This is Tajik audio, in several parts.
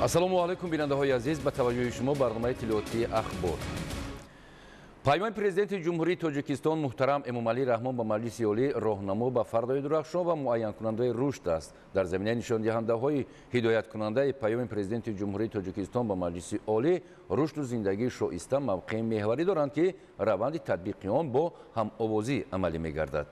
Ассалому алайкум, бинандаҳои азиз, ба таваҷҷӯҳи шумо барномаи иттилоотии «Ахбор». Паёми Президенти Ҷумҳурии Тоҷикистон муҳтарам Эмомалӣ Раҳмон ба Маҷлиси Олӣ роҳнамо ба фардои дурахшон ва муайянкунандаи рушд аст. Дар заминаи нишондиҳандаҳои ҳидояткунандаи Паёми Президенти Ҷумҳурии Тоҷикистон ба Маҷлиси Олӣ рушду зиндагии шоиста мавқеи меҳварӣ доранд, ки раванди татбиқи он бо ҳамовозӣ амалӣ мегардад.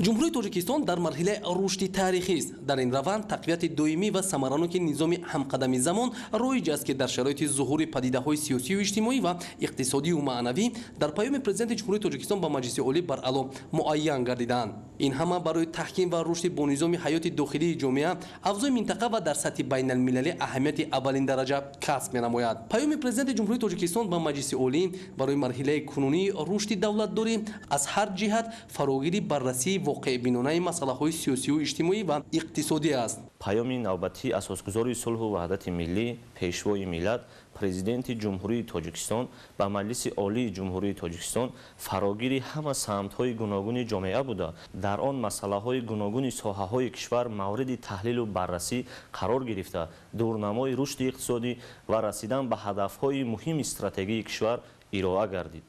Ҷумҳурии Тоҷикистон дар марҳилаи рушди таърихист. Дар ин раванд тақвияти доимӣ ва самараноки низоми ҳамқадами замон роиҷ аст, ки дар шароити зуҳури падидаҳои сиёсию иҷтимоӣ ва иқтисодию маънавӣ дар Паёми Президенти Ҷумҳурии Тоҷикистон ба Маҷлиси Олӣ баръало муайян гардидаанд. Ин ҳама барои таҳким ва рушди бонизоми ҳаёти дохилии ҷомеа, авзои минтақа ва дар сатҳи байналмилалӣ аҳамияти аввалин дараҷа касб менамояд. Паёми Президенти Ҷумҳурии Тоҷикистон ба Маҷлиси Олӣ барои марҳилаи кунунии рушди давлатдорӣ аз ҳар ҷиҳат фарогири баррасии воқеъбинонаи масъалаҳои сиёсию иҷтимоӣ ва иқтисодӣ аст. Паёми навбатии асосгузори сулҳу ваҳдати миллӣ, Пешвои миллат, Президенти Ҷумҳурии Тоҷикистон ба Маҷлиси Олии Ҷумҳурии Тоҷикистон фарогири ҳама самтҳои гуногуни ҷомеа буда, дар он масъалаҳои гуногуни соҳаҳои кишвар мавриди таҳлилу баррасӣ қарор гирифта, дурнамои рушди иқтисодӣ ва расидан ба ҳадафҳои муҳими стратегии кишвар ироа гардид.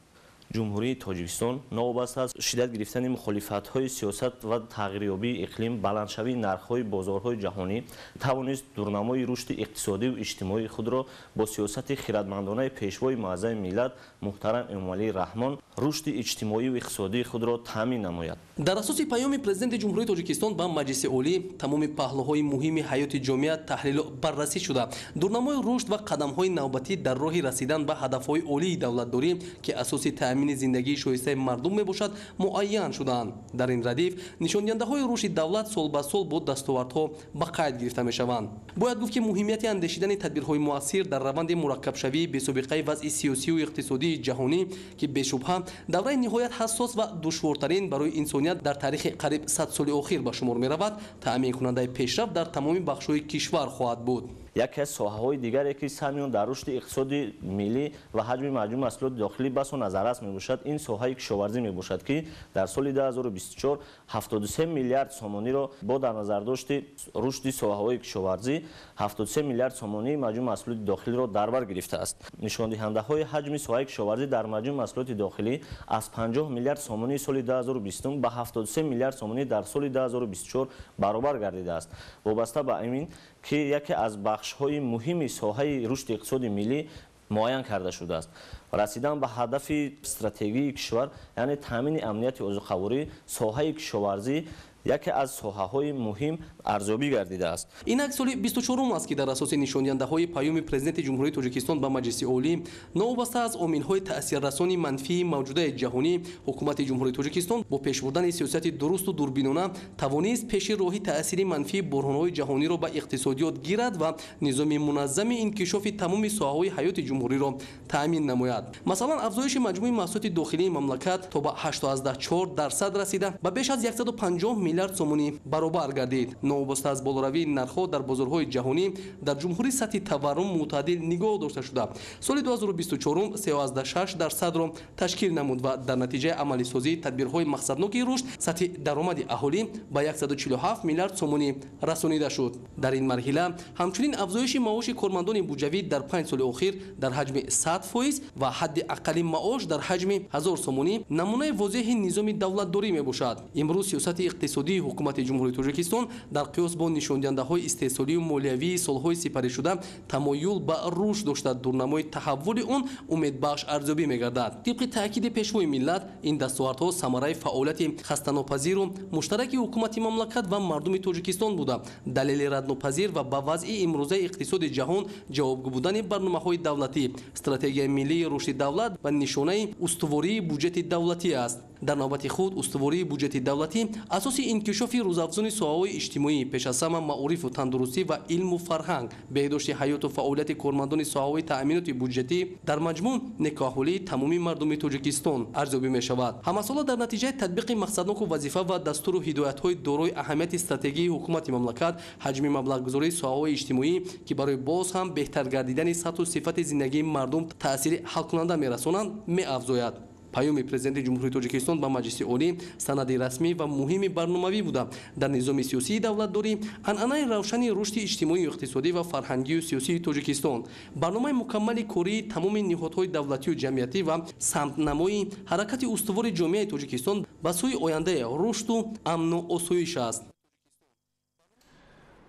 Ҷумҳурии Тоҷикистон новобаста аз шиддат гирифтани мухолифатҳои сиёсат ва тағйирёбии иқлим, баландшавии нархҳои бозорҳои ҷаҳонӣ тавонист дурнамои рушди иқтисодию иҷтимоии худро бо сиёсати хиратмандонаи Пешвои муаззами миллат муҳтарам Эмомалӣ Раҳмон рушди иҷтимоию иқтисодии худро таъмин намояд. Дар асоси Паёми Президенти Ҷумҳурии Тоҷикистон ба Маҷлиси Олӣ тамоми паҳлӯҳои муҳими ҳаёти ҷомеа таҳлилу баррасӣ шуда, дурнамои рушд ва қадамҳои навбатӣ дар роҳи расидан ба ҳадафҳои олии давлатдорӣ, ки асоси таъмини зиндагии шоистаи мардум мебошад, муайян шудаанд. Дар ин радиф нишондиҳандаҳои рушди давлат сол ба сол бо дастовардҳо ба қайд гирифта мешаванд. Бояд гуфт, ки муҳимияти андешидани тадбирҳои муассир дар раванди мураккабшавии бесобиқаи вазъи сиёсию иқтисодии ҷаҳонӣ, ки бешубҳа давраи ниҳоят ҳассос ва душвортарин барои инсоният дар таърихи қариб 100 соли охир ба шумор меравад, таъминкунандаи пешрафт дар тамоми бахшҳои кишвар хоҳад буд. Яке аз соҳаҳои дигаре, ки саҳми он дар рушди иқтисоди миллӣ ва ҳаҷми маҷмӯи маҳсулоти дохилӣ басо назаррас мебошад, ин соҳаи кишоварзӣ мебошад, ки дар соли 2024 73 миллиард сомониро бо дар назардошти рушди соҳаҳои кишоварзӣ 73 миллиард сомонии маҷмӯи маҳсулоти дохилиро дар бар гирифтааст. Нишондиҳандаҳои ҳаҷми соҳаи кишоварзӣ дар маҷмӯи маҳсулоти дохилӣ аз 50 миллиард сомонии соли 2020 ба 73 миллиард сомонӣ дар соли 2024 баробар гардидааст. Вобаста ба ин ки яке аз бахшҳои муҳими соҳаи рушди иқтисоди миллӣ муайян карда шудааст, расидан ба ҳадафи стратегии кишвар, яъне таъмини амнияти озуқаворӣ, соҳаи кишоварзӣ яке аз соҳаҳои муҳим арзёбӣ гардидааст. Инак соли 24-ум аст, ки дар асоси нишондиҳандаҳои Паёми Президенти Ҷумҳурии Тоҷикистон ба Маҷлиси Олӣ, новобаста аз омилҳои таъсиррасони манфии мавҷудаи ҷаҳонӣ, Ҳукумати Ҷумҳурии Тоҷикистон бо пеш бурдани сиёсати дурусту дурбинона тавонист пеши роҳи таъсири манфии буҳронҳои ҷаҳониро ба иқтисодиёт гирад ва низоми муназзами инкишофи тамоми соҳаҳои ҳаёти ҷумҳуриро таъмин намояд. Масалан, афзоиши маҷмӯи маҳсулоти дохилии мамлакат то ба 8,4% расида, ба беш аз 150 миллиард сомонӣ баробар гардид. Новобаста аз болоравии нархҳо дар бозорҳои ҷаҳонӣ, дар ҷумҳурӣ сатҳи таваррум мӯътадил нигоҳ дошта шуда, соли 2024 3,6 дарсадро ташкил намуд ва дар натиҷаи амалисозии тадбирҳои мақсадноки рушд сатҳи даромади аҳолӣ ба 147 миллиард сомонӣ расонида шуд. Дар ин марҳила ҳамчунин афзоиши маоши кормандони буҷавӣ дар 5 соли охир дар ҳаҷми 100% ва ҳадди аққали маош дар ҳаҷми 1000 сомонӣ намунаи возеҳи низоми давлатдорӣ мебошад. Имрӯз сиёсати иқтисодии Ҳукумати Ҷумҳурии Тоҷикистон дар қиёс бо нишондиҳандаҳои истеҳсолию молиявии солҳои сипаришуда тамоюл ба рушд дошта, дурнамои таҳаввули он умедбахш арзёбӣ мегардад. Тибқи таъкиди Пешвои миллат, ин дастовардҳо самараи фаъолияти хастанопазиру муштараки ҳукумати мамлакат ва мардуми Тоҷикистон буда, далели раднопазир ва ба вазъи имрӯзаи иқтисоди ҷаҳон ҷавобгӯ будани барномаҳои давлатӣ, стратегияи миллии рушди давлат ва нишонаи устувории буҷети давлатӣ аст. Дар навбати худ устувории буҷети давлатӣ асоси инкишофи рӯзафзуни соҳаҳои иҷтимоӣ, пеш аз ҳама маорифу тандурустӣ ва илму фарҳанг, беҳдошти ҳаёту фаъолияти кормандони соҳаҳои таъминоти буҷетӣ, дар маҷмӯъ некӯаҳволии тамоми мардуми Тоҷикистон арзёбӣ мешавад. Ҳамасола дар натиҷаи татбиқи мақсадноку вазифа ва дастуру ҳидоятҳои дорои аҳамияти стратегии ҳукумати мамлакат ҳаҷми маблағгузории соҳаҳои иҷтимоӣ, ки барои боз ҳам беҳтар гардидани сатҳу сифати зиндагии мардум таъсири ҳалкунанда мерасонанд, меафзояд. Паёми Президенти Ҷумҳурии Тоҷикистон ба Маҷлиси Олӣ санади расмӣ ва муҳими барномавӣ буда, дар низоми сиёсии давлатдорӣ анъанаи равшани рушди иҷтимоию иқтисодӣ ва фарҳангию сиёсии Тоҷикистон, барномаи мукаммали кории тамоми ниҳодҳои давлатию ҷамъиятӣ ва самтнамои ҳаракати устувори ҷомеаи Тоҷикистон ба сӯи ояндаи рушду амну осоиш аст.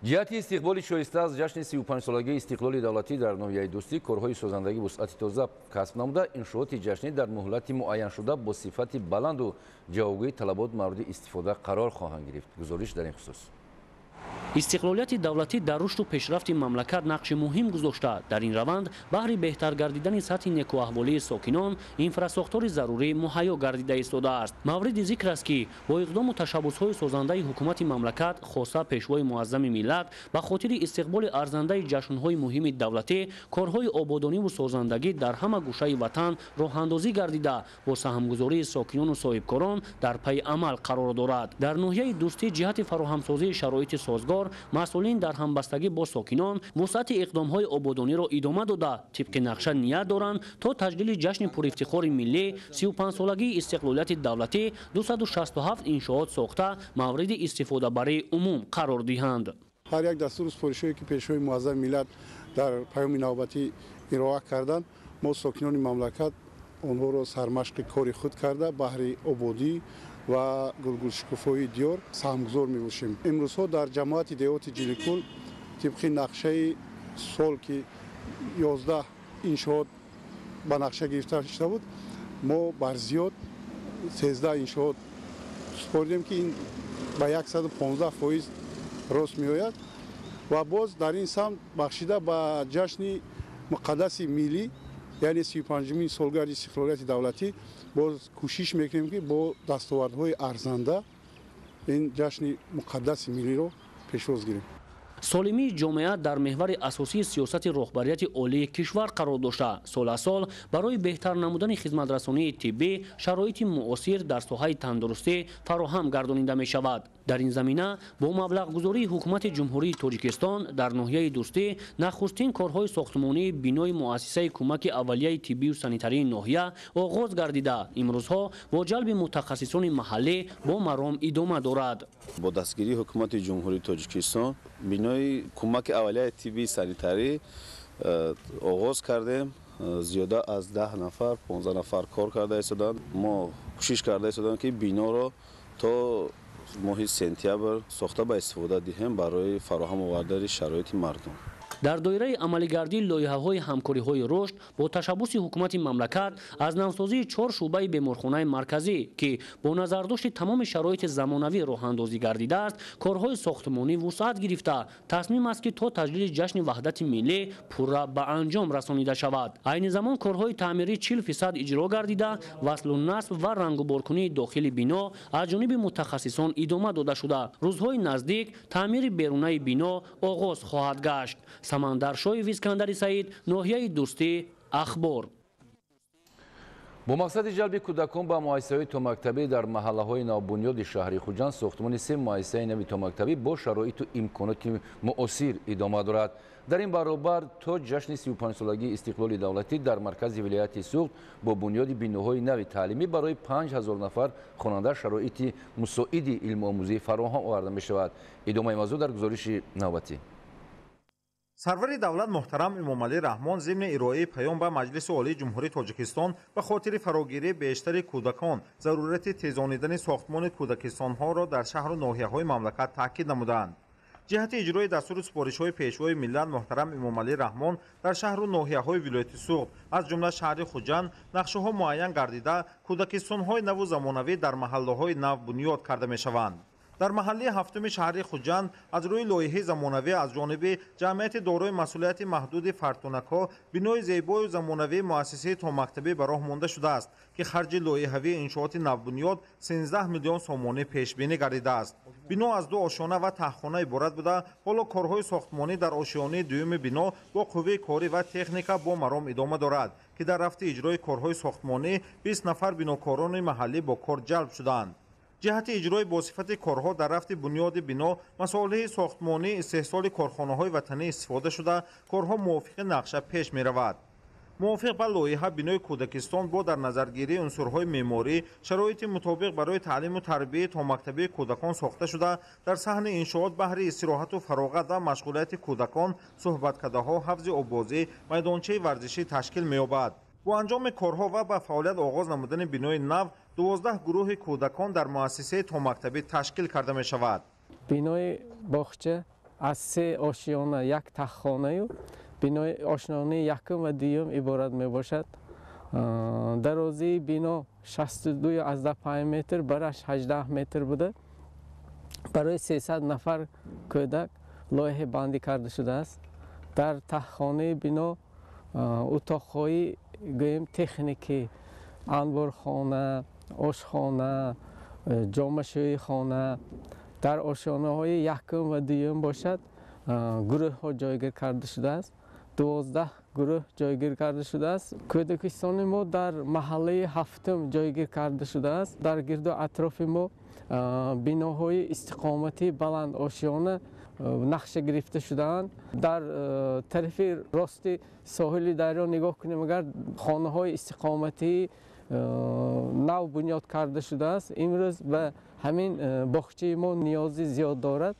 Ҷиҳати истиқболи шоиста аз ҷашни 35-солагии истиқлоли давлатӣ дар ноҳияи Дӯстӣ корҳои созандагӣ вусъати тоза касб намуда, иншооти ҷашнӣ дар муҳлати муайяншуда бо сифати баланду ҷавобгӯи талабот мавриди истифода қарор хоҳанд гирифт. Гузориш дар ин хусус. Истиқлолияти давлатӣ дар рушду пешрафти мамлакат нақши муҳим гузошта, дар ин раванд баҳри беҳтар гардидани сатҳи некуаҳволии сокинон инфрасохтори зарурӣ муҳайё гардида истодааст. Мавриди зикр аст, ки бо иқдому ташаббусҳои созандаи ҳукумати мамлакат, хоса Пешвои муаззами миллат, ба хотири истиқболи арзандаи ҷашнҳои муҳими давлатӣ корҳои ободониву созандагӣ дар ҳама гӯшаи ватан роҳандозӣ гардида, бо саҳмгузории сокинону соҳибкорон дар пайи амал қарор дорад. Дар ноҳияи Дӯстӣ ҷиҳати фароҳамсозии шароити созгор масъулин дар ҳамбастагӣ бо сокинон вусъати иқдомҳои ободониро идома дода, тибқи нақша ният доранд то таҷлили ҷашни пурифтихори миллӣ 35-солагии истиқлолияти давлатӣ 267 иншоот сохта мавриди истифодабарии умум қарор диҳанд. Ҳар як дастуру супоришҳое, ки Пешвои муаззами миллат дар паёми навбатӣ ироа карданд, мо сокинони мамлакат онҳоро сармашқи кори худ карда, баҳри ободӣ ва гулгулшукуфоии диёр саҳмгузор мебошем. Имрӯзҳо дар ҷамоати деҳоти Ҷиликул тибқи нақшаи сол, ки 11 иншоот ба нақша гирифта шуда буд, мо бар зиёд 13 иншоот супоридем, ки ин ба 115% рост меояд. Ва боз дар ин самт бахшида ба ҷашни муқаддаси миллӣ, яъне 35-умин солгарди истиқлолияти давлатӣ, боз кӯшиш мекунем, ки бо дастовардҳои арзанда ин ҷашни муқаддаси миллиро пешвоз гирем. Солимии ҷомеа дар меҳвари асосии сиёсати роҳбарияти олии кишвар қарор дошта, сол аз сол барои беҳтар намудани хизматрасонии тиббӣ шароити муосир дар соҳаи тандурустӣ фароҳам гардонида мешавад. Дар ин замина бо маблағгузории ҳукумати Ҷумҳурии Тоҷикистон дар ноҳияи Дӯстӣ нахустин корҳои сохтмонии бинои муассисаи кӯмаки аввалияи тиббию санитарии ноҳия оғоз гардида, имрӯзҳо бо ҷалби мутахассисони маҳаллӣ бо маром идома дорад. Бо дастгирии ҳукумати Ҷумҳурии Тоҷикистон бинои кӯмаки аввалияи тиббии санитарӣ оғоз кардем. Зиёда аз 10 нафар, 15 нафар кор карда истоданд. Мо кӯшиш карда истодем, ки биноро то моҳи сентябр сохта ба истифода диҳем барои фароҳам овардани шароити мардум. Дар доираи амалигардии лоиҳаҳои ҳамкориҳои рушд бо ташаббуси ҳукумати мамлакат аз навсозии 4 шӯъбаи беморхонаи марказӣ, ки бо назардошти тамоми шароити замонавӣ роҳандозӣ гардидааст, корҳои сохтмонӣ вусъат гирифта, тасмим аст, ки то таҷлили ҷашни ваҳдати миллӣ пурра ба анҷом расонида шавад. Айни замон корҳои таъмирӣ 40% иҷро гардида, васлу насб ва рангуборкунии дохили бино аз ҷониби мутахассисон идома дода шуда, рӯзҳои наздик таъмири берунаи бино оғоз хоҳад гашт. Самандар Шоев, Искандари Саид, ноҳияи Дӯстӣ, Ахбор. Бо мақсади ҷалби кӯдакон ба муассисаҳои томактабӣ дар маҳаллаҳои навбунёди шаҳри Хуҷанд сохтмони 3 муассисаи нави томактабӣ бо шароиту имконоти муосир идома дорад. Дар ин баробар то ҷашни 35-солагии истиқлоли давлатӣ дар маркази вилояти Суғд бо бунёди биноҳои нави таълимӣ барои 5000 нафар хонанда шароити мусоиди илмомӯзӣ фароҳам оварда мешавад. Идомаи мавзӯъ дар гузориши навбатӣ. Сарвари давлат муҳтарам Эмомалӣ Раҳмон зимни ироаи паём ба Маҷлиси Олии Ҷумҳурии Тоҷикистон ба хотири фарогирии бештари кӯдакон зарурати тезонидани сохтмони кӯдакистонҳоро дар шаҳру ноҳияҳои мамлакат таъкид намуданд. Ҷиҳати иҷрои дастуру супоришҳои Пешвои миллат муҳтарам Эмомалӣ Раҳмон дар шаҳру ноҳияҳои вилояти Суғд, аз ҷумла шаҳри Хуҷанд, нақшаҳо муайян гардида, кӯдакистонҳои наву замонавӣ дар маҳаллаҳои нав бунёд карда мешаванд. Дар маҳаллаи ҳафтуми шаҳри Хуҷанд аз рӯи лоиҳаи замонавӣ аз ҷониби ҷамъияти дорои масъулияти маҳдуди Фартунакҳо бинои зебою замонавии муассисаи томактабӣ ба роҳ монда шудааст, ки харҷи лоиҳавии иншооти навбунёд 13 миллион сомонӣ пешбинӣ гардидааст. Бино аз 2 ошёна ва таҳхона иборат буда, ҳоло корҳои сохтмонӣ дар ошёнаи дуюми бино бо қувваи корӣ ва техника бо маром идома дорад, ки дар рафти иҷрои корҳои сохтмонӣ 20 нафар бинокорони маҳаллӣ бо кор ҷалб шуданд. Ҷиҳати иҷрои босифати корҳо дар рафти бунёди бино масолеҳи сохтмонӣ истеҳсоли корхонаҳои ватанӣ истифода шуда, корҳо мувофиқи нақша пеш меравад. Мувофиқ ба лоиҳа, бинои кӯдакистон бо дар назаргирии унсурҳои меъморӣ, шароити мутобиқ барои таълиму тарбияи томактабии кӯдакон сохта шуда, дар саҳни иншоот баҳри истироҳату фароғат ва машғулияти кӯдакон суҳбаткадаҳо, ҳавзи оббозӣ, майдончаи варзишӣ ташкил меёбад. Бо анҷоми корҳо ва ба фаъолият оғоз намудани бинои нав, 12 гурӯҳи кӯдакон дар муассисаи томактабӣ ташкил карда мешавад. Бинои боғча аз 3 ошиёна, як таххонаю бинои ошнонаи якум ва дуюм иборат мебошад. Дарозии бино 62,5 метр, бараш 18 метр буда, барои 300 нафар кӯдак лоиҳа бандӣ карда шудааст. Дар таххонаи бино утоқҳои гӯем техникӣ, анборхона, ошхона, ҷомашӯйхона, дар ошёнаҳои якум ва дуюм бошад гурӯҳҳо ҷойгир карда шудааст. 12 гурӯҳ ҷойгир карда шудааст. Кӯдакистони мо дар маҳаллаи ҳафтум ҷойгир карда шудааст. Дар гирду атрофи мо биноҳои истиқоматии баландошёна нақша гирифта шудаанд. Дар тарафи рости соҳили дарё нигоҳ кунем, агар хонаҳои истиқоматии нав бунёд карда шудааст. Имрӯз ба ҳамин боғчаи мо ниёзи зиёд дорад.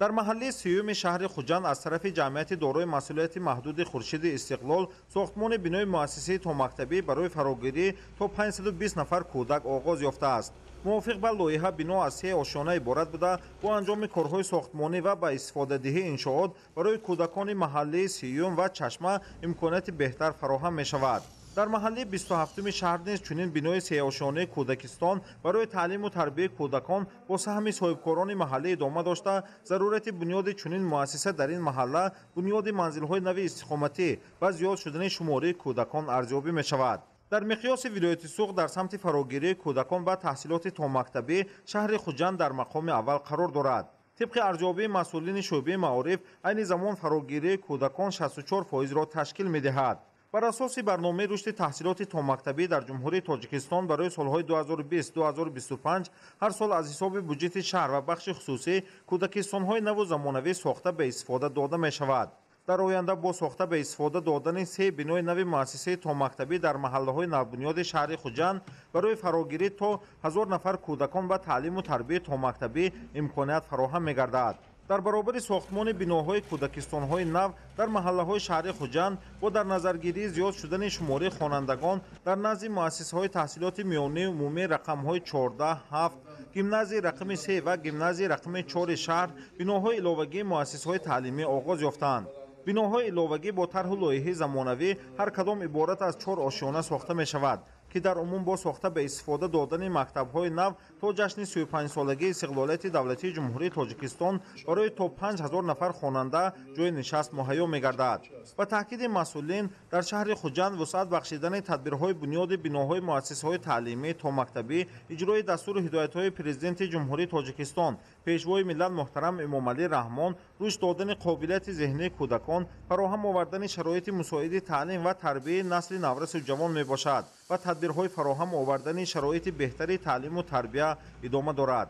Дар маҳаллаи сеюми шаҳри Хуҷанд аз тарафи ҷамъияти дорои масъулияти маҳдуди Хуршиди Истиқлол сохтмони бинои муассисаи томактабӣ барои фарогирӣ то 520 нафар кӯдак оғоз ёфтааст. Мувофиқ ба лоиҳа, бино аз 3 ошёна иборат буда, бо анҷоми корҳои сохтмонӣ ва ба истифодадиҳии иншоот барои кӯдакони маҳаллаи сеюм ва Чашма имконияти беҳтар фароҳам мешавад. Дар маҳаллаи 27-уми шаҳр низ чунин бинои сеошёнаи кӯдакистон барои таълиму тарбияи кӯдакон бо саҳми соҳибкорони маҳаллӣ идома дошта, зарурати бунёди чунин муассиса дар ин маҳалла бунёди манзилҳои нави истиқоматӣ ва зиёд шудани шумории кӯдакон арзёбӣ мешавад. Дар миқёси вилояти Суғд дар самти фарогирии кӯдакон ба таҳсилоти томактабӣ шаҳри Хуҷанд дар мақоми аввал қарор дорад. Тибқи арзёбии масъулини шӯъбаи маориф, айни замон фарогирии кӯдакон 64%-ро ташкил медиҳад. Бар асоси барномаи рушди таҳсилоти томактабӣ дар Ҷумҳурии Тоҷикистон барои солҳои 2020-2025 ҳар сол аз ҳисоби буҷети шаҳр ва бахши хусусӣ кӯдакистонҳои наву замонавӣ сохта ба истифода дода мешавад. Дар оянда бо сохта ба истифода додани 3 бинои нави муассисаи томактабӣ дар маҳаллаҳои навбунёди шаҳри Хуҷанд барои фарогирӣ то 1000 нафар кӯдакон ба таълиму тарбияи томактабӣ имконият фароҳам мегардад. Дар баробари сохтмони биноҳои кӯдакистонҳои нав дар маҳаллаҳои шаҳри Хуҷанд бо дар назаргирии зиёд шудани шумории хонандагон дар назди муассисаҳои таҳсилоти миёнаи умумӣ рақамҳои 14, 7, гимназияи рақами 3 ва гимназияи рақами 4 шаҳр биноҳои иловагии муассисаҳои таълимӣ оғоз ёфтанд. Биноҳои иловагӣ бо тарҳу лоиҳаи замонавӣ ҳар кадом иборат аз 4 ошёна сохта мешавад, ки дар умум бо сохта ба истифода додани мактабҳои нав то ҷашни 35-солагии истиқлолияти давлатии Ҷумҳурии Тоҷикистон барои то 5000 нафар хонанда ҷойи нишаст муҳайё мегардад. Ба таъкиди масъулин, дар шаҳри Хуҷанд вусъат бахшидани тадбирҳои бунёди биноҳои муассисаҳои таълимӣ томактабӣ, иҷрои дастуру ҳидоятҳои Президенти Ҷумҳурии Тоҷикистон, Пешвои миллат муҳтарам Эмомалӣ Раҳмон, рушд додани қобилияти зеҳнии кӯдакон, фароҳам овардани шароити мусоиди таълим ва тарбияи насли наврасу ҷавон мебошад ва тадбирҳои фароҳам овардани шароити беҳтари таълиму тарбия идома дорад.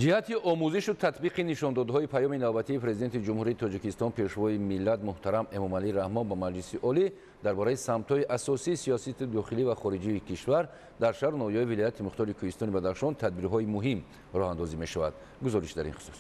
Ҷиҳати омӯзишу татбиқи нишондодҳои паёми навбатии Президенти Ҷумҳурии Тоҷикистон, Пешвои миллат муҳтарам Эмомалӣ Раҳмон ба Маҷлиси Олӣ дар бораи самтҳои асосии сиёсати дохилӣ ва хориҷии кишвар дар шаҳру ноҳияҳои вилояти мухтори Кӯҳистони Бадахшон тадбирҳои муҳим роҳандозӣ мешавад. Гузориш дар ин хусус.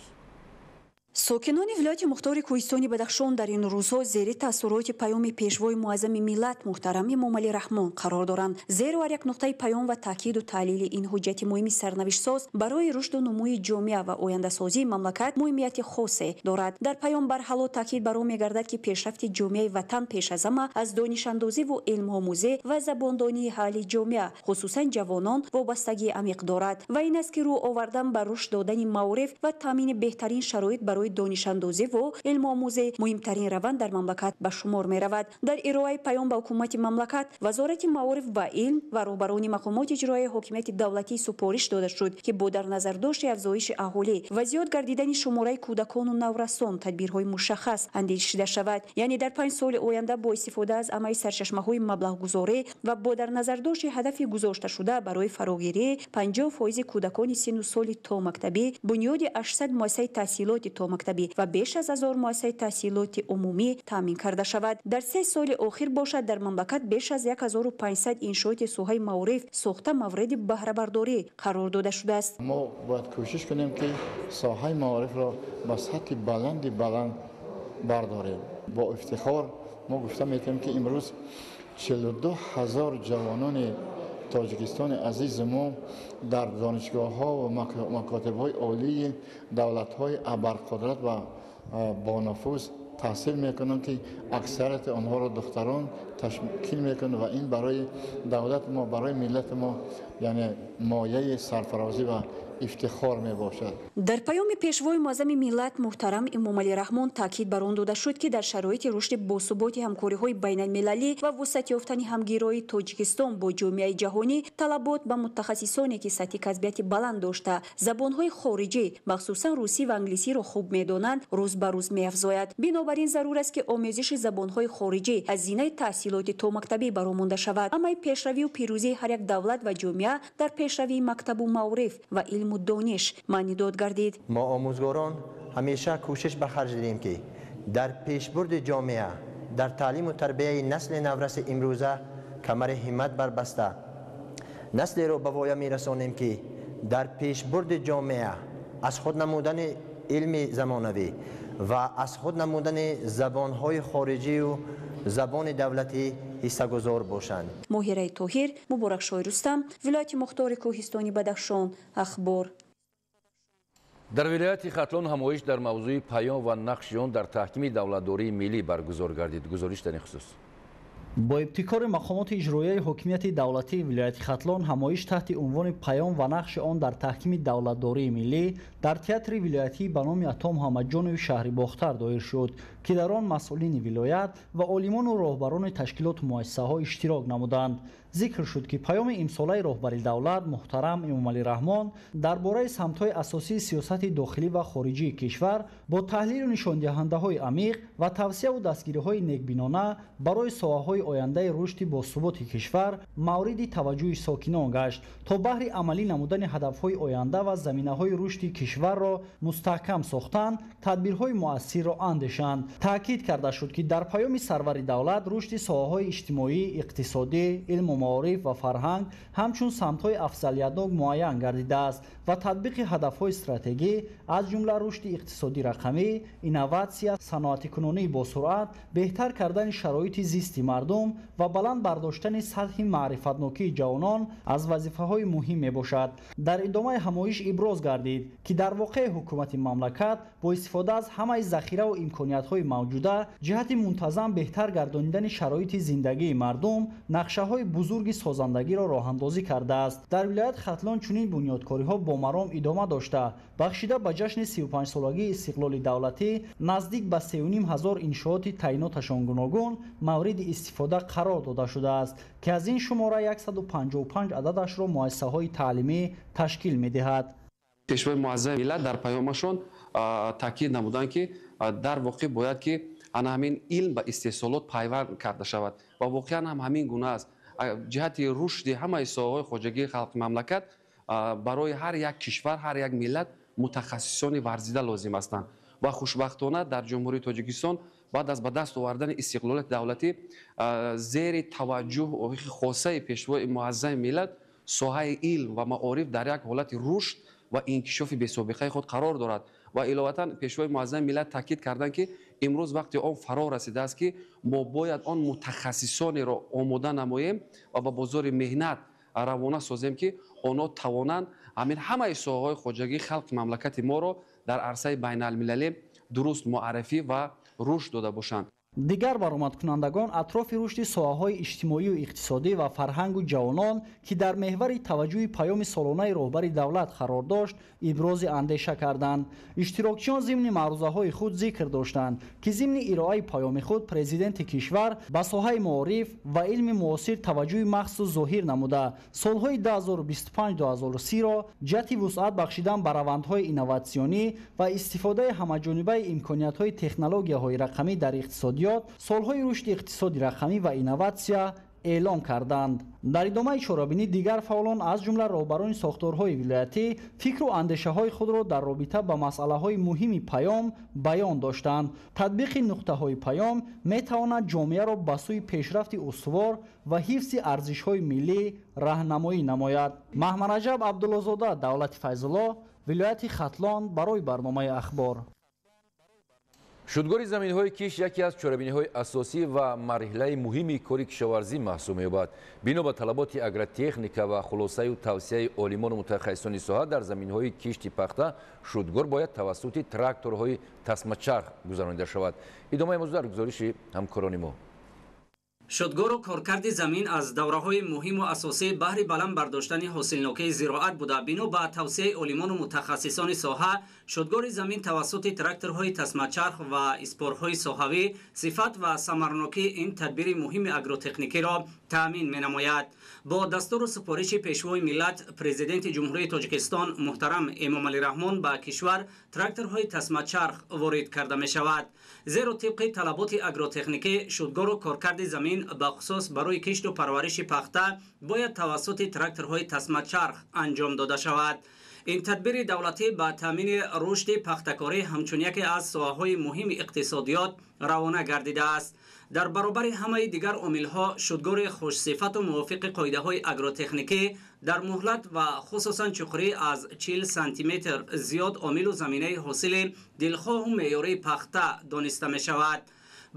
Сокинони вилояти мухтори Кӯҳистони Бадахшон дар ин рӯзҳо зери таассуроти паёми пешвои муаззами миллат муҳтарам Эмомалӣ Раҳмон қарор доранд. Зеро ҳар як нуқтаи паём ва таъкиду таҳлили ин ҳуҷҷати муҳими сарнавиштсоз барои рушду нумӯи ҷомеа ва ояндасозии мамлакат муҳимияти хосе дорад. Дар паём барҳало таъкид бар он мегардад, ки пешрафти ҷомеаи ватан пеш аз ҳама аз донишандозиву илмомӯзӣ ва забондонии аҳли ҷомеа, хусусан ҷавонон, вобастагии амиқ дорад ва ин аст, ки рӯ овардан ба рушд додани маориф ва таъмини беҳтарин шароит барои донишандозӣ ва илмомӯзӣ муҳимтарин раванд дар мамлакат ба шумор меравад. Дар ироаи паём ба ҳукумати мамлакат, Вазорати маориф ва илм ва роҳбарони мақомоти иҷроияи ҳокимияти давлатӣ супориш дода шуд, ки бо дар назардошти афзоиши аҳолӣ ва зиёд гардидани шумораи кӯдакону наврасон тадбирҳои мушаххас андешида шавад. Яъне дар 5 соли оянда бо истифода аз амали сарчашмаҳои маблағгузорӣ ва бо дар назардошти ҳадафи гузошташуда барои фарогирии 50% кӯдакони синну соли томактабӣ, бунёди 800 муассисаи таҳсилоти томактабӣ томактабӣ ва беш аз 1000 муассисаи таҳсилоти умумӣ таъмин карда шавад. Дар 3 соли охир бошад, дар мамлакат беш аз 1500 иншооти соҳаи маориф сохта мавриди баҳрабардорӣ қарор дода шудааст. Мо бояд кӯшиш кунем, ки соҳаи маорифро ба сатҳи баланди баланд бардорем. Бо ифтихор мо гуфта метавонем, ки имрӯз 42 ҳазор ҷавонони Тоҷикистони азизи мо дар донишгоҳҳо ва макотибҳои олии давлатҳои абарқудрат ва бонуфуз таҳсил мекунанд, ки аксарияти онҳоро духтарон ташкил мекунанд ва ин барои давлати мо, барои миллати мо, яъне мояи сарфарозӣ ва ифтихор мебошад. Дар паёми пешвои муаззами миллат муҳтарам Эмомалӣ Раҳмон таъкид бар он дода шуд, ки дар шароити рушди босуботи ҳамкориҳои байналмилалӣ ва вусъат ёфтани ҳамгироии Тоҷикистон бо ҷомеаи ҷаҳонӣ, талабот ба мутахассисоне, ки сатҳи касбияти баланд дошта, забонҳои хориҷӣ, махсусан русӣ ва англисиро хуб медонанд, рӯз ба рӯз меафзояд. Бинобар ин зарур аст, ки омӯзиши забонҳои хориҷӣ аз зинаи таҳсилоти томактабӣ баромонда шавад. Ҳамаи пешравию пирӯзии ҳар як давлат ва ҷомеа дар пешравии мактабу маориф ва илму дониш маънидод гардид. Мо омӯзгорон ҳамеша кӯшиш ба харҷ дидем, ки дар пешбурди ҷомеа, дар таълиму тарбияи насли навраси имрӯза камари ҳиммат барбаста, наслеро ба воя мерасонем, ки дар пешбурди ҷомеа аз худ намудани илми замонавӣ ва аз худ намудани забонҳои хориҷию забони давлатӣ ҳиссагузор бошанд. Моҳираи Тоҳир, Муборакшоҳи Рустам, вилояти Мухтори Кӯҳистони Бадахшон, Ахбор. Дар вилояти Хатлон ҳамоиш дар мавзӯи паём ва нақши он дар таҳкими давлатдории миллӣ баргузор гардид. Гузориш дар ин хусус. Бо ибтикори мақомоти иҷроияи ҳокимияти давлатии вилояти Хатлон ҳамоиш таҳти унвони паём ва нақши он дар таҳкими давлатдории миллӣ дар театри вилоятӣ ба номи Ато Муҳаммадҷонови шаҳри Бохтар доир шуд, ки дар он масъулини вилоят ва олимону роҳбарони ташкилоту муассисаҳо иштирок намуданд. Зикр шуд, ки паёми имсолаи роҳбари давлат муҳтарам Эмомалӣ Раҳмон дар бораи самтҳои асосии сиёсати дохилӣ ва хориҷии кишвар бо таҳлилу нишондиҳандаҳои амиқ ва тавсияву дастгириҳои некбинона барои соҳаҳои ояндаи рушди босуботи кишвар мавриди таваҷҷӯҳи сокинон гашт, то баҳри амалӣ намудани ҳадафҳои оянда ва заминаҳои рушди кишварро мустаҳкам сохтан тадбирҳои муассирро андешанд. Таъкид карда шуд, ки дар паёми сарвари давлат рушди соҳаҳои иҷтимоӣ, иқтисодӣ, илму маориф ва фарҳанг ҳамчун самтҳои афзалиятнок муайян гардидааст ва татбиқи ҳадафҳои стратегӣ, аз ҷумла рушди иқтисодӣ рақамӣ, инноватсия, саноатикунонии босуръат, беҳтар кардани шароити зисти мардум ва баланд бардоштани сатҳи маърифатнокии ҷавонон аз вазифаҳои муҳим мебошад. Дар идомаи ҳамоиш иброз гардид, ки дар воқеъ ҳукумати мамлакат бо истифода аз ҳамаи захираву имкониятҳои мавҷуда ҷиҳати мунтазам беҳтар гардонидани шароити зиндагии мардум нақшаҳои бузурги созандагиро роҳандозӣ кардааст. Дар вилояти Хатлон чунин бунёдкориҳо бо маром идома дошта, бахшида ба ҷашни 35-солагии истиқлоли давлатӣ наздик ба 3,5 ҳазор иншооти таъиноташон гуногун мавриди истифода қарор дода шудааст, ки аз ин шумора 155 ададашро муассисаҳои таълимӣ ташкил медиҳад. Пешвои муаззами миллат дар паёмашон таъкид намуданд, ки дар воқеъ бояд ки ана ҳамин илм ба истеҳсолот пайванд карда шавад ва воқеан ҳам ҳамин гуна аст. Ҷиҳати рушди ҳамаи соҳаҳои хоҷагии халқи мамлакат барои ҳар як кишвар, ҳар як миллат мутахассисони варзида лозим ҳастанд ва хушбахтона дар Ҷумҳурии Тоҷикистон баъд аз ба даст овардани истиқлолияти давлатӣ зери таваҷҷӯҳи хосаи пешвои муаззами миллат соҳаи илм ва маориф дар як ҳолати рушд ва инкишофи бесобиқаи худ қарор дорад. Ва иловатан пешвои муаззами миллат таъкид карданд, ки имрӯз вақти он фаро расидааст, ки мо бояд он мутахассисонеро омода намоем ва ба бозори меҳнат равона созем, ки онҳо тавонанд ҳамин ҳамаи соҳаҳои хоҷагии халқи мамлакати моро дар арсаи байналмилалӣ дуруст муаррифӣ ва рушд дода бошанд. Дигар баромадкунандагон атрофи рушди соҳаҳои иҷтимоию иқтисодӣ ва фарҳангу ҷавонон, ки дар меҳвари таваҷҷӯҳи паёми солонаи роҳбари давлат қарор дошт, ибрози андеша карданд. Иштирокчиён зимни маърузаҳои худ зикр доштанд, ки зимни ироаи паёми худ президенти кишвар ба соҳаи маориф ва илми муосир таваҷҷӯҳи махсус зоҳир намуда, солҳои 2025-2030-ро ҷиҳати вусъат бахшидан ба равандҳои инноватсионӣ ва истифодаи ҳамаҷонибаи имкониятҳои технологияҳои рақамӣ дар иқтисодиёт солҳои рушди иқтисоди рақамӣ ва инноватсия Эълон карданд. Дар идомаи чорабинӣ дигар фаъолон, аз ҷумла роҳбарони сохторҳои вилоятӣ, фикру андешаҳои худро дар робита ба масъалаҳои муҳими паём баён доштанд. Татбиқи нуқтаҳои паём метавонад ҷомеаро ба сӯи пешрафти устувор ва ҳифзи арзишҳои миллӣ раҳнамоӣ намояд. Маҳмараҷаб Абдуллозода, Давлати Файзулло, вилояти Хатлон, барои барномаи Ахбор. Шудгори заминҳои кишт яке аз чорабиниҳои асосӣ ва марҳилаи муҳими кори кишоварзӣ маҳсуб меёбад. Бино ба талаботи агротехника ва хулосаю тавсияи олимону мутахассисони соҳа, дар заминҳои кишти пахта шудгор бояд тавассути тракторҳои тасмачарх гузаронида шавад. Идомаи мавзӯъ дар гузориши ҳамкорони мо. Шудгору коркарди замин аз давраҳои муҳиму асосӣ баҳри баланд бардоштани ҳосилнокии зироат буда, бино ба тавсияи олимону мутахассисони соҳа, шудгори замин тавассути тракторҳои тасмачарх ва испорҳои соҳавӣ сифат ва самарнокии ин тадбири муҳими агротехникиро таъмин менамояд. Бо дастуру супориши Пешвои миллат, Президенти Ҷумҳурии Тоҷикистон муҳтарам Эмомалӣ Раҳмон, ба кишвар тракторҳои тасмачарх ворид карда мешавад, зеро тибқи талаботи агротехникӣ шудгору коркарди замин бахусус барои кишту парвариши пахта бояд тавассути тракторҳои тасмачарх анҷом дода шавад. Ин тадбири давлатӣ ба таъмини рушди пахтакорӣ ҳамчун яке аз соҳаҳои муҳими иқтисодиёт равона гардидааст. Дар баробари ҳамаи дигар омилҳо, шудгори хушсифату мувофиқи қоидаҳои агротехникӣ дар муҳлат ва хусусан чуқурӣ аз 40 сантиметр зиёд омилу заминаи ҳосили дилхоҳу меъёрии пахта дониста мешавад.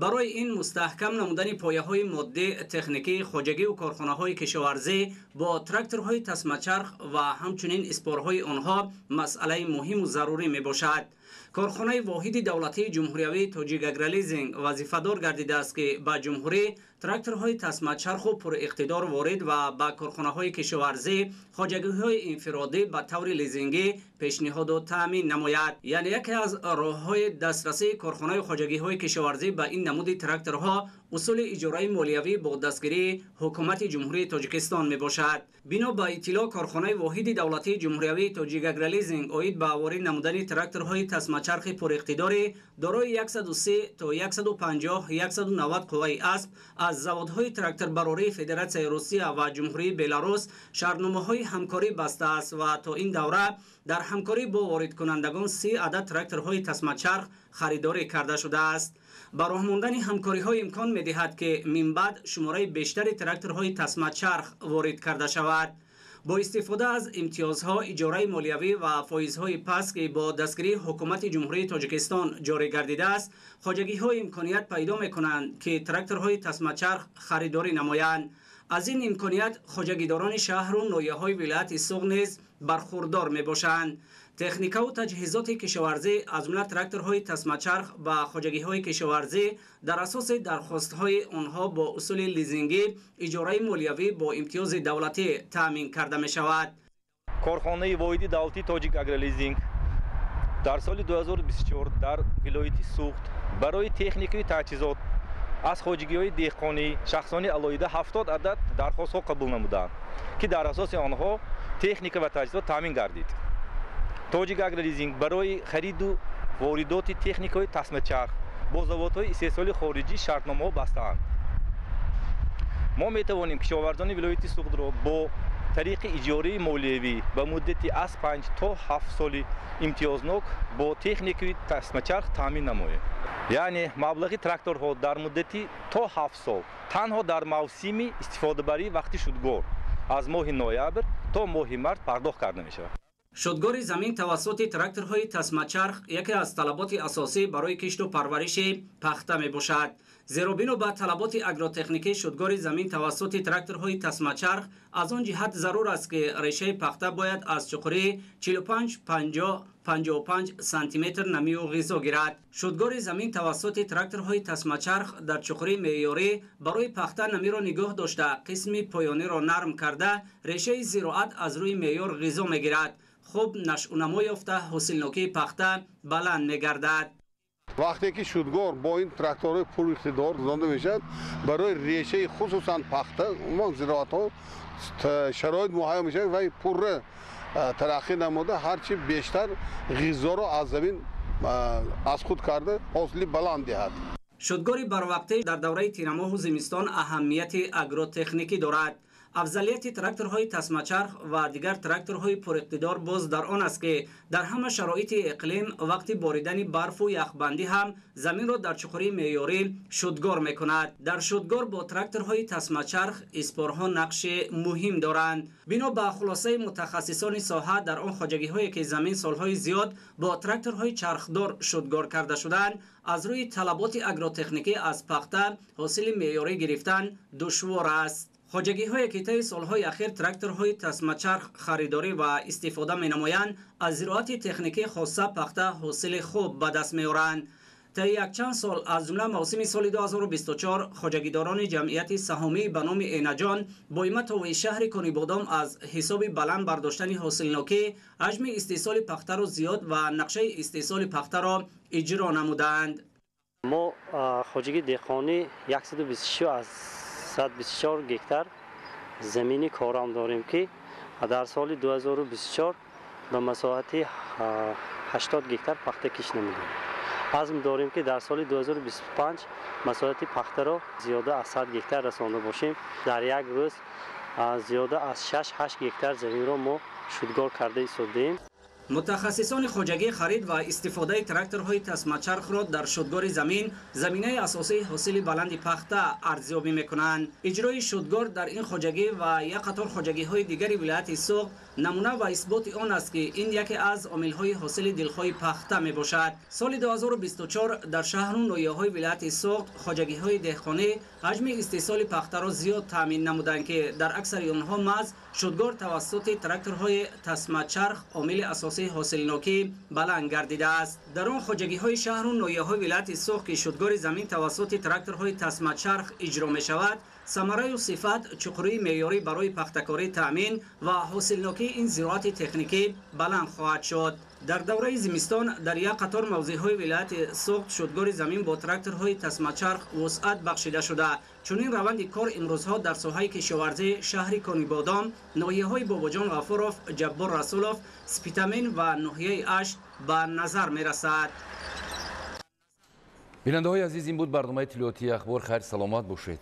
Барои ин мустаҳкам намудани пояҳои моддӣ, техникӣ, хоҷагиву корхонаҳои кишоварзӣ бо тракторҳои тасмачарх ва ҳамчунин испорҳои онҳо масъалаи муҳиму зарурӣ мебошад. Корхонаи воҳиди давлатии ҷумҳуриявии Тоҷикагролизинг вазифадор гардидааст, ки ба ҷумҳурӣ тракторҳои тасмачарху пуриқтидор ворид ва ба корхонаҳои кишоварзӣ, хоҷагиҳои инфиродӣ ба таври лизингӣ пешниҳоду таъмин намояд. Яъне яке аз роҳҳои дастрасии корхонаи хоҷагиҳои кишоварзӣ ба ин намуди тракторҳо усули иҷораи молиявӣ бо дастгирии Ҳукумати Ҷумҳурии Тоҷикистон мебошад. Бино ба иттилоъ, корхонаи воҳиди давлатии ҷумҳуриявии Тоҷикагролизинг оид ба ворид намудани тракторҳои тасмачархи пуриқтидори дорои 130 то 150 190 қувваи асп аз заводҳои тракторбарории Федератсияи Русия ва Ҷумҳурии Беларус шартномаҳои ҳамкорӣ бастааст ва то ин давра дар ҳамкорӣ бо воридкунандагон 30 адад тракторҳои тасмачарх харидорӣ карда шудааст. Ба роҳ мондани ҳамкориҳо имкон медиҳад, ки минбаъд шумораи бештари тракторҳои тасмачарх ворид карда шавад. Бо истифода аз имтиёзҳо, иҷораи молиявӣ ва фоизҳои паст, ки бо дастгирии Ҳукумати Ҷумҳурии Тоҷикистон ҷорӣ гардидааст, хоҷагиҳо имконият пайдо мекунанд, ки тракторҳои тасмачарх харидорӣ намоянд. Аз ин имконият хоҷагидорони шаҳру ноҳияҳои вилояти Суғд низ бархурдор мебошанд. Техникаву таҷҳизоти кишоварзӣ, аз ҷумла тракторҳои тасмачарх, ба хоҷагиҳои кишоварзӣ дар асоси дархостҳои онҳо бо усули лизингӣ, иҷораи молиявӣ бо имтиёзи давлатӣ таъмин карда мешавад. Корхонаи воҳиди давлатии Тоҷик Агролизинг дар соли 2024 дар вилояти Суғд барои техникаи таҷҳизот аз хоҷагиҳои деҳқонӣ, шахсони алоҳида 70 адад дархостҳо қабул намуданд, ки дар асоси онҳо техника ва таҷҳизот таъмин гардид. Тоҷик Агролизинг барои хариду воридоти техникаҳои тасмачарх бо заводҳои истеҳсоли хориҷӣ шартномаҳо бастаанд. Мо метавонем кишоварзони вилояти Суғдро бо тариқи иҷораи молиявӣ ба муддати аз 5 то 7 соли имтиёзнок бо техникаи тасмачарх таъмин намоем. Яъне маблағи тракторҳо дар муддати то 7 сол танҳо дар мавсими истифодабарии вақти шудгор аз моҳи ноябр то моҳи март пардохт карда мешавад. Шудгори замин тавассути тракторҳои тасмачарх яке аз талаботи асосӣ барои кишту парвариши пахта мебошад. Зеро бино ба талаботи агротехникӣ, шудгори замин тавассути тракторҳои тасмачарх аз он ҷиҳат зарур аст, ки решаи пахта бояд аз чуқурии 45 50 55 сантиметр намию ғизо гирад. Шудгори замин тавассути тракторҳои тасмачарх дар чуқурии меъёрӣ барои пахта намиро нигоҳ дошта, қисми поёниро нарм карда, решаи зироат аз рӯи меъёр ғизо мегирад. Хуб нашъунамо ёфта, ҳосилнокии пахта баланд мегардад. Вақте ки шудгор бо ин тракторҳои пуриқтидор гузаронда мешавад, барои решаи хусусан пахта, умуман зироатҳо шароит муҳайё мешавад ва пурра тараққӣ намуда, ҳарчи бештар ғизоро аз замин аз худ карда, ҳосили баланд диҳад. Шудгори барвақтӣ дар давраи тирамоҳу зимистон аҳамияти агротехникӣ дорад. Афзалияти тракторҳои тасмачарх ва дигар тракторҳои пуриқтидор боз дар он аст, ки дар ҳама шароити иқлим вақти боридани барфу яхбандӣ ҳам заминро дар чуқурии меъёрӣ шудгор мекунад. Дар шудгор бо тракторҳои тасмачарх испорҳо нақши муҳим доранд. Бино ба хулосаи мутахассисони соҳа, дар он хоҷагиҳое ки замин солҳои зиёд бо тракторҳои чархдор шудгор карда шуданд, аз рӯи талаботи агротехникӣ аз пахта ҳосили меъёрӣ гирифтан душвор аст. Хоҷагиҳое ки таи солҳои ахир тракторҳои тасмачарх харидорӣ ва истифода менамоянд, аз зироати техникӣ хоса пахта ҳосили хуб ба даст меоранд. Таи якчанд сол, аз ҷумла мавсими соли 2024, хоҷагидорони ҷамъияти саҳомӣ ба номи Энаҷон бо Иматови шаҳри Конибодом аз ҳисоби баланд бардоштани ҳосилнокӣ ҳаҷми истеҳсоли пахтаро зиёд ва нақшаи истеҳсоли пахтаро иҷро намуданд. Мо хоҷагии деҳқонӣ 126 аз 124 гектар замини корам дорем, ки дар соли 2024 ба масоҳати 80 гектар пахта кишт намудем. Азм дорем, ки дар соли 2025 масоҳати пахтаро зиёда аз 100 гектар расонда бошем. Дар як рӯз зиёда аз 6-8 гектар заминро мо шудгор карда истодаем. Мутахассисони хоҷагӣ харид ва истифодаи тракторҳои тасмачархро дар шудгори замин заминаи асосии ҳосили баланди пахта арзёбӣ мекунанд. Иҷрои шудгор дар ин хоҷагӣ ва як қатор хоҷагиҳои дигари вилояти Суғд намуна ва исботи он аст, ки ин яке аз омилҳои ҳосили дилхоҳи пахта мебошад. Соли 2024 дар шаҳру ноҳияҳои вилояти Суғд хоҷагиҳои деҳқонӣ ҳаҷми истеҳсоли пахтаро зиёд таъмин намуданд, ки дар аксари онҳо маҳз шудгор тавассути тракторҳои тасмачарх омили асосии ҳосилнокӣ баланд гардидааст. Дар он хоҷагиҳои шаҳру ноҳияҳои вилояти Суғд, ки шудгори замин тавассути тракторҳои тасмачарх иҷро мешавад, самараю сифат, чуқурии меъёрӣ барои пахтакорӣ таъмин ва ҳосилнокии ин зироати техникӣ баланд хоҳад шуд. Дар давраи зимистон дар як қатор мавзеъҳои вилояти Суғд шудгори замин бо тракторҳои тасмачарх вусъат бахшида шуда. Чунин раванди кор имрӯзҳо дар соҳаи кишоварзии шаҳри Конибодом, ноҳияҳои Бобоҷон Ғафуров, Ҷаббор Расулов, Спитамен ва ноҳияи Ашт ба назар мерасад. Бинандаҳои азиз, ин буд барномаи иттилоотии Ахбор. Хайр, саломат бошед.